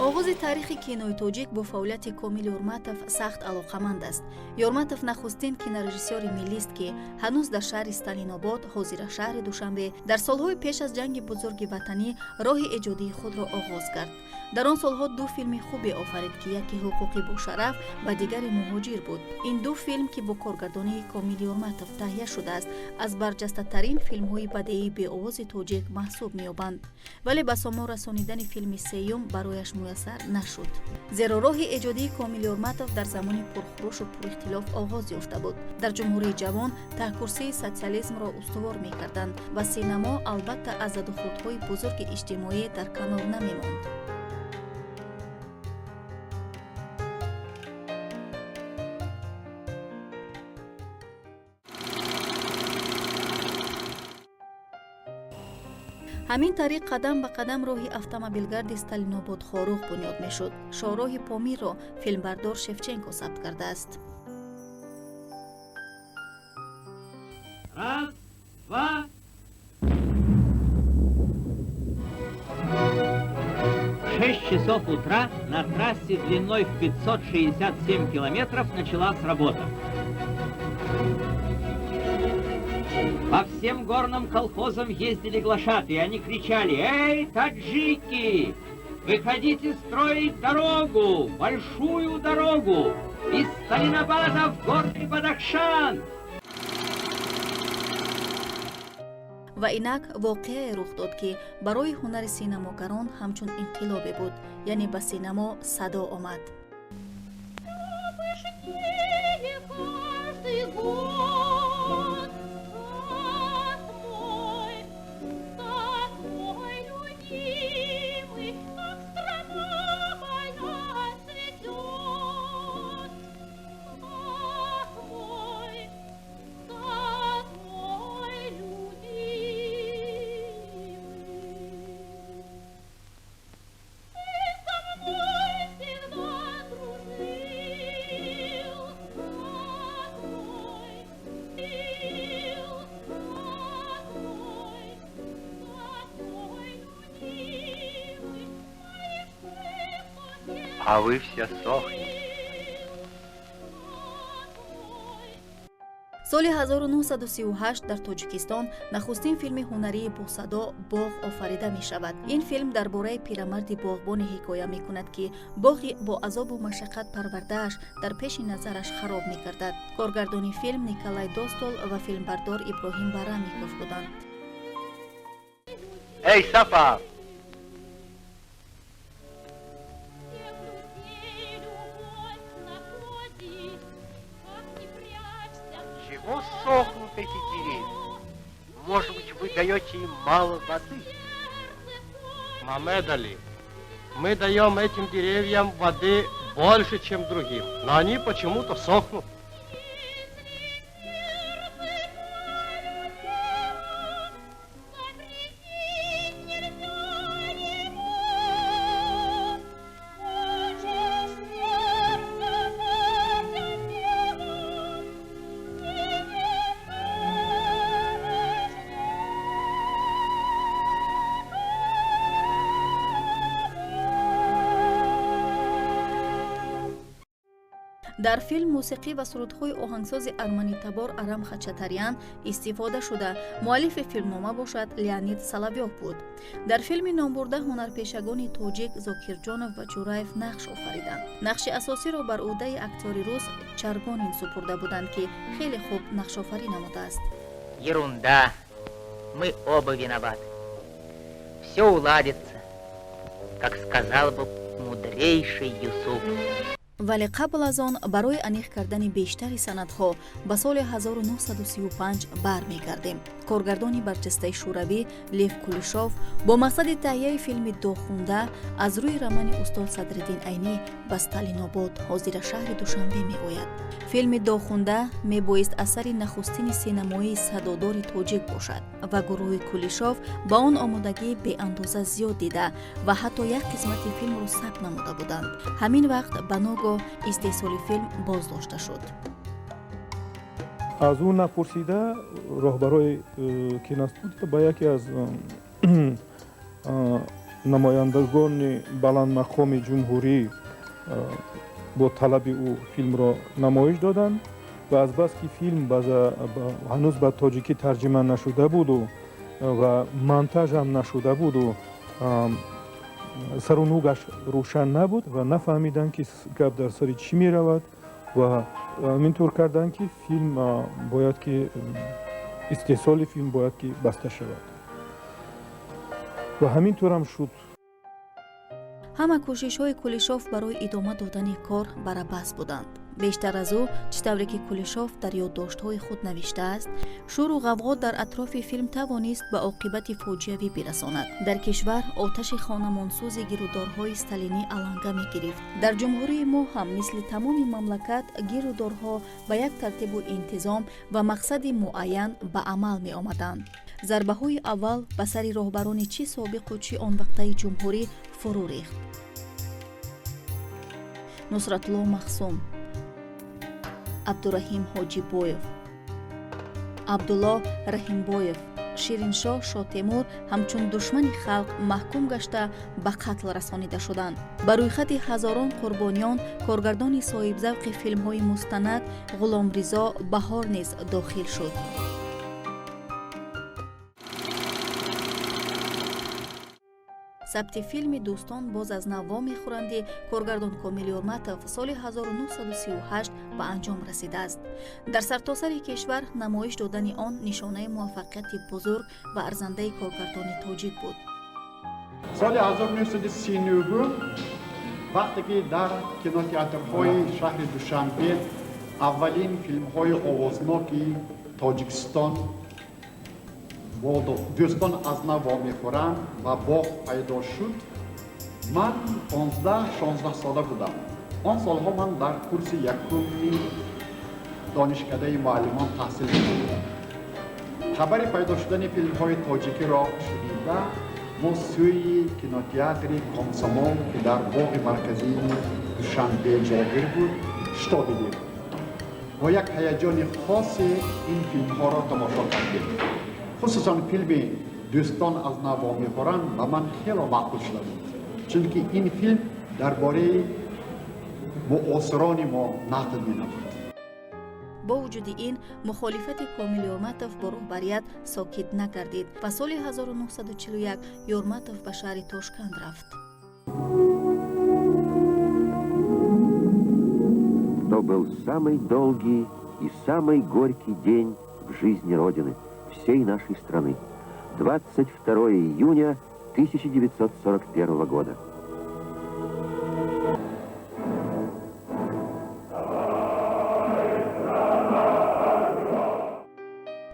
Оғози таърихи кинои тоҷик бо фаъолияти Комил Ёрматов сахт алоқаманд аст. Ёрматов нахустин кинорежиссёри миллист, ки ҳанӯз дар шаҳри Сталинобод, ҳозира шаҳри Душанбе, дар солҳои пеш аз Ҷанги Бузурги Ватанӣ роҳи эҷодии худро оғоз кард. Дар он солҳо ду филми хубе офарид, ки яке «Ҳуқуқи бошараф» ва дигаре «Муҳоҷир» буд. Ин ду филм, ки бо коргардонии Комил Ёрматов таҳия шудааст, аз барҷастатарин филмҳои бадеии беовози тоҷик маҳсуб меёбанд. Вале ба сомон расонидани филми сеюм барояш муяссар нашуд, зеро роҳи эҷодии Комил Ёрматов дар замони пурхурӯшу пурихтилоф оғоз ёфта буд. Дар ҷумҳурии ҷавон таҳкурсии социализмро устувор мекарданд ва синамо, албатта, аз задухӯрдҳои бузурги иҷтимоӣ дар канор намемонд. Ҳамин тариқ, қадам ба қадам роҳи автомобилгарди Сталинобод Хоруғ бунёд мешуд. Шоҳроҳи Помирро филмбардор Шевченко сабт кардааст. Раз, два. В 6 часов утра на трассе длиной в 567 километров началась работа. По всем горным колхозам ездили глашатые. Они кричали: «Эй, таджики! Выходите строить дорогу, большую дорогу из Сталинабада в Горный Бадахшан!» Ва инак воқеае рух дод, ки барои ҳунари синамогарон ҳамчун инқилобе буд, яъне ба синамо садо омад. Каждый год сад мой, сад мой любимый, как страна моя цветет. Сад мой, сад мой любимый. Ты со мной всегда дружил, сад мой, сад мой, сад мой любимый, моих А вы все сохнете. Соли 1938 дар Тоҷикистон нахустин филми ҳунарии босадо «Боғ» офарида мешавад. Ин филм дар бораи пирамарди боғбоне ҳикоя мекунад, ки боғи бо азобу машаққат парвардааш дар пеши назараш хароб мегардад. Коргардони филм Николай Достол ва филмбардор Иброҳим Барамиков буданд. Эй, Сафар! Всех людей любовь находит, как ни прячься. Чего сохнут эти деревья? Может быть, вы даете им мало воды? Мамедали, мы даем этим деревьям воды больше, чем другим, но они почему-то сохнут. Запретить нельзя ему. Хочешь сердце дать ангелам, ты не скажешь никому. Дар филм мусиқӣ ва сурудҳои оҳангсози арманитабор Арам Хачатарян истифода шуда, муаллифи филмнома бошад Леонид Соловёв буд. Дар филми номбурда ҳунарпешагони тоҷик Зокирҷонов ва Ҷураев нақш офариданд. Нақши асосиро бар ӯҳдаи актёри рус Чаргонин супурда буданд, ки хеле хуб нақшофарӣ намудааст. Ерунда. Мы оба виноваты. Все уладится, как сказал бы мудрейший Юсуф. Вале қабл аз он барои аниқ кардани бештари санадҳо ба соли 1935 бармегардем. Коргардони барҷастаи шӯравӣ Лев Кулишов бо мақсади таҳияи филми «Доғхунда» аз рӯи романи устод Садриддин Айнӣ ба Сталинобод, ҳозира шаҳри Душанбе, меояд. Филми «Доғхунда» мебоист асари нахустини синамоии садодори тоҷик бошад ва гурӯҳи Кулишов ба он омодагии беандоза зиёд дида ва ҳатто як қисмати филмро сабт намуда буданд. Ҳамин вақт ба ногоҳ истеҳсоли филм боздошта шуд. Аз ӯ напурсида роҳбарои киностудия ба яке аз Намояндагони баландмақоми ҷумҳурӣ бо талаби ӯ филмро намоиш доданд ва азбаски филм ҳанӯз ба тоҷикӣ тарҷима нашуда буду ва монтажам нашуда буду, сару нугаш рӯшан набуд ва нафаҳмиданд, ки гап дар сари чӣ меравад, ва ҳамин тур карданд, ки филм бояд ки истеҳсоли филм бояд ки баста шавад, ва ҳамин турам шуд. Ҳама кӯшишҳои Кулишов барои идома додани кор барабас буданд. Бештар аз ӯ, чӣ тавре ки Кулишов дар ёддоштҳои худ навиштааст, шӯру ғавғо дар атрофи филм тавонист ба оқибати фоҷиавӣ бирасонад. Дар кишвар оташи хонамонсӯзи гирудорҳои сталинӣ аланга мегирифт. Дар ҷумҳурии мо ҳам, мисли тамоми мамлакат, гирудорҳо ба як тартибу интизом ва мақсади муайян ба амал меомаданд. Зарбаҳои аввал ба сари роҳбарони чӣ собиқу, чӣ онвақтаи ҷумҳурӣ фурӯ рехт: Нусратулло Махсум, Абдураҳим Ҳоҷибоев, Абдулло Раҳимбоев, Шириншоҳ Шотемур ҳамчун душмани халқ маҳкум гашта, ба қатл расонида шуданд. Ба рӯйхати ҳазорон қурбониён коргардони соҳибзавқи филмҳои мустанад Ғуломризо Баҳор низ дохил шуд. Сабти филми «Дӯстон боз аз нав вомехӯранди» коргардон Комил Ёрматов соли 1938 ба анҷом расидааст. Дар сартосари кишвар намоиш додани он нишонаи муваффақияти бузург ва арзандаи коргардони тоҷик буд. Соли 1939, вақте ки дар кинотеатрҳои шаҳри Душанбе аввалин филмҳои овозноки Тоҷикистон «Дӯстон аз нав вомехӯранд» ва «Боғ» пайдо шуд, ман 15-16 сола будам. Он солҳо ман дар курси якуми донишкадаи муаллимон таҳсил мекардам. Хабари пайдо шудани филмҳои тоҷикиро шунида, мо сӯи кинотеатри Комсомол, ки дар боғи марказии Душанбе ҷойгир буд, шитобидем. Бо як ҳаяҷони хосе ин филмҳоро тамошо кардем. Хусусан филми «Дӯстон аз нав вомехӯранд» ба ман хело маъқул шуда буд, чунки ин филм дар бораи муосирони мо нақл менамуд. Бо вуҷуди ин, мухолифати Комил Ёрматов бо роҳбарият сокит нагардид ва соли 1941 Ёрматов ба шаҳри Тошканд рафт. То был самый долгий и самый горький день в жизни Родины, всей нашей страны. 22 июня 1941 года.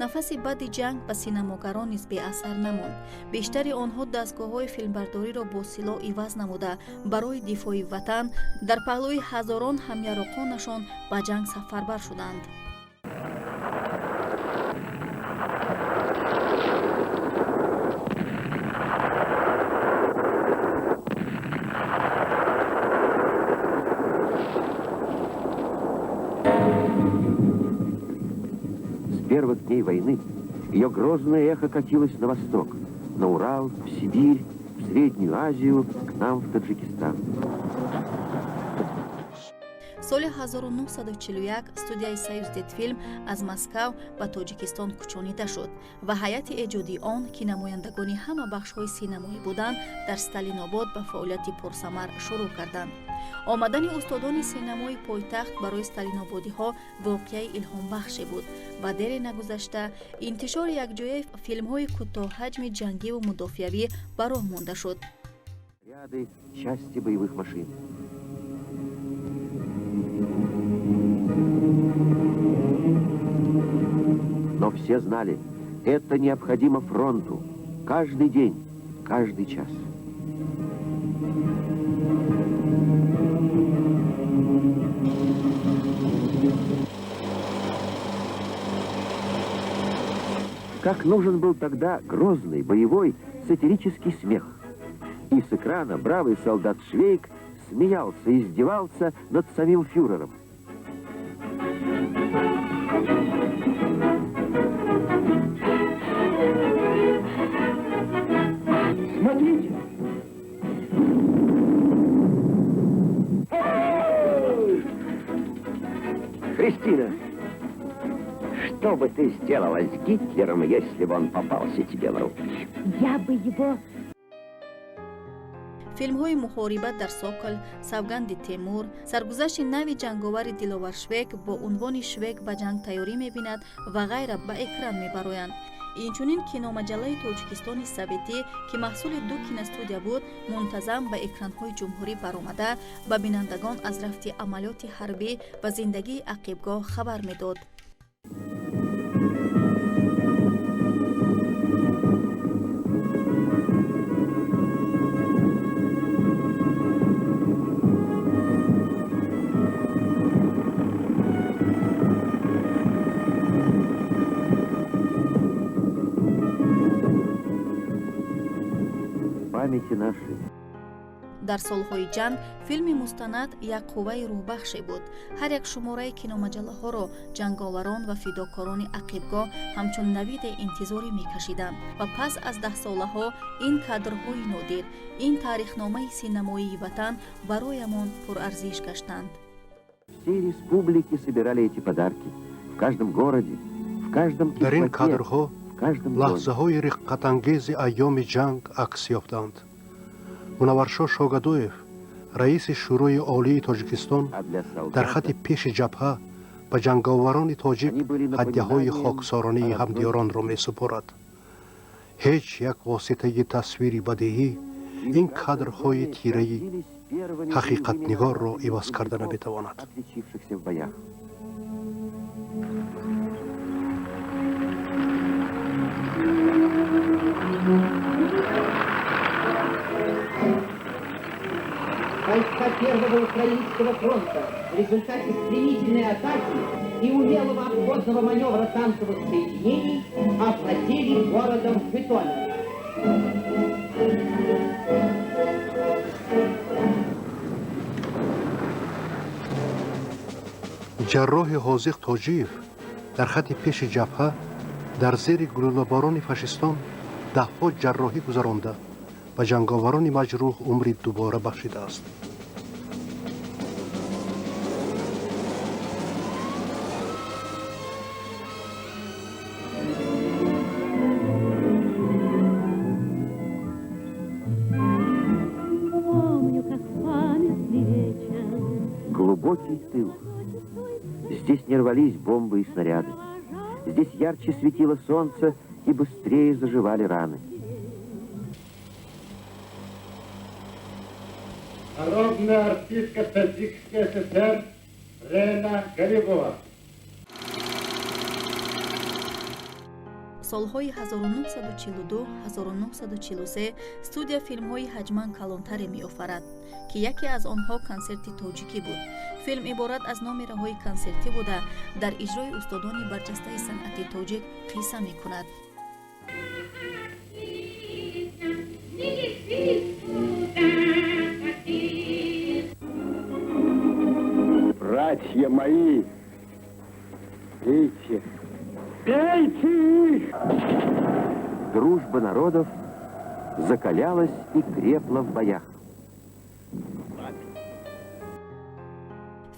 Нафаси баъди ҷанг ба синамогарон низ беасар намонд. Бештари онҳо дастгоҳҳои филмбардориро бо силоҳ иваз намуда, барои дифои ватан дар паҳлӯи ҳазорон ҳамяроқонашон ба ҷанг сафарбар шуданд. С первых дней войны ее грозное эхо катилось на восток, на Урал, в Сибирь, в Среднюю Азию, к нам в Таджикистан. Соли 1941 студияи «Союздетфилм» аз Москав ба Тоҷикистон кӯчонида шуд ва ҳайати эҷодии он, ки намояндагони ҳама бахшҳои синамоӣ буданд, дар Сталинобод ба фаъолияти пурсамар шурӯъ карданд. Омадани устодони синамои пойтахт барои сталинободиҳо воқеаи илҳомбахше буд ва дере нагузашта интишори якҷояи филмҳои кӯтоҳҳаҷми ҷангиву мудофиавӣ ба роҳ монда шуд. Ряды части боевых машин. Но все знали, это необходимо фронту. Каждый день, каждый час. Как нужен был тогда грозный, боевой, сатирический смех. И с экрана бравый солдат Швейк смеялся, издевался над самим фюрером. Смотрите, Кристина, что бы ты сделала с Гитлером, если бы он попался тебе в руки? Я бы его... Филмҳои муҳориба дар Сокол, Савганди Темур, саргузашти нави ҷанговари Диловар Швек бо унвони Швек ба ҷанг тайёрӣ мебинад ва ғайра ба экран мебароянд. Инчунин киномаҷаллаи Тоҷикистони советӣ, ки маҳсули ду киностудия буд, мунтазам ба экранҳои ҷумҳурӣ баромада, ба бинандагон аз рафти амалиёти ҳарбӣ ва зиндагии ақибгоҳ хабар медод. Памяти нашей. Дар солҳои ҷанг филми мустанад як қувваи рӯҳбахше буд. Ҳар як шумораи киномаҷаллаҳоро ҷанговарон ва фидокорони ақибгоҳ ҳамчун навиде интизорӣ мекашиданд ва пас аз даҳсолаҳо ин кадрҳои нодир, ин таърихномаи синамоии ватан бароямон пурарзиш гаштанд. Все республики собирали эти подарки. В каждом городе, в каждом Дар ин кишлаке, кадрҳо в каждом доме. лаҳзаҳои риққатангези айёми ҷанг акс ёфтанд. Мунавваршоҳ Шогадоев, раиси Шӯрои Олии Тоҷикистон, А для дар солдата хати пеши ҷабҳа ба ҷанговарони тоҷик они были ҳадяҳои напоминанием хоксоронии о родной ҳамдиёронро месупорад. Ҳеҷ як воситаи тасвири бадиҳӣ И ин в каждом кадрҳои доме тираи гордились первыми боевыми ҳақиқатнигорро наградами иваз карда земляков, наметавонад. отличившихся в боях. Войска Первого Украинского фронта в результате стремительной атаки и умелого обходного маневра танковых соединений овладели городом Житомир. Ҷарроҳи ҳозиқ Тоҷиев дар хати пеши ҷабҳа дар зери гулӯлаборони фашистон даҳҳо ҷарроҳӣ гузаронда, ба ҷанговарони маҷрӯҳ умри дубора бахшидааст. Помню, как в памятный вечер Глубокий тыл. Здесь не рвались бомбы и снаряды. Здесь ярче светило солнце и быстрее заживали раны. Народная артистка Таджикской ССР Рена Гарибова. Солҳои 1942-1943 студия филмҳои ҳаҷман калонтаре меофарад, ки яке аз онҳо консерти тоҷикӣ буд. Филм иборат аз номераҳои консертӣ буда, дар иҷрои устодони барҷастаи санъати тоҷик қисса мекунад. Братья мои, пейте, пейте их! Дружба народов закалялась и крепла в боях.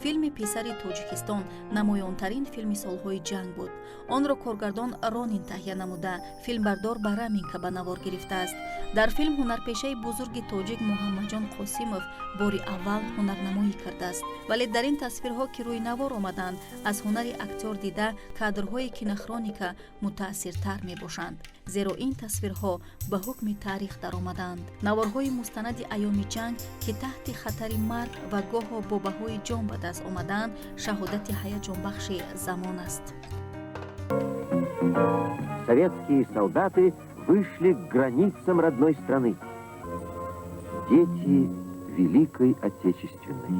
Филми «Писари Тоҷикистон» намоёнтарин филми солҳои ҷанг буд. Онро коргардон Ронин таҳия намуда, филмбардор ба Раменка ба навор гирифтааст. Дар филм ҳунарпешаи бузурги тоҷик Муҳаммадҷон Қосимов бори аввал ҳунарнамоӣ кардааст. Вале дар ин тасвирҳо, ки рӯи навор омаданд, аз ҳунари актёр дида кадрҳои кинохроника мутаассиртар мебошанд, зеро ин тасвирҳо ба ҳукми таърих даромаданд. Наворҳои мустанади айёми ҷанг, ки таҳти хатари марг ва гоҳо бо баҳои ҷон ба даст омадаанд, шаҳодати ҳаяҷонбахши замон аст. Советские солдаты вышли к границам родной страны. Дети Великой Отечественной.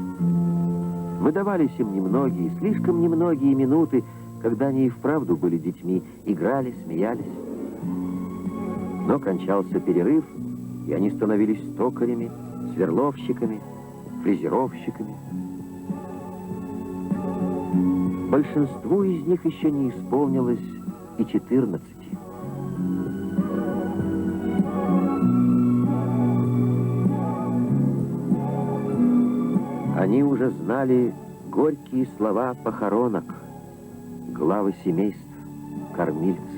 Выдавались им немногие, слишком немногие минуты, когда они и вправду были детьми, играли, смеялись. Но кончался перерыв, и они становились токарями, сверловщиками, фрезеровщиками. Большинству из них еще не исполнилось и 14. Они уже знали горькие слова похоронок, главы семейств, кормильцы.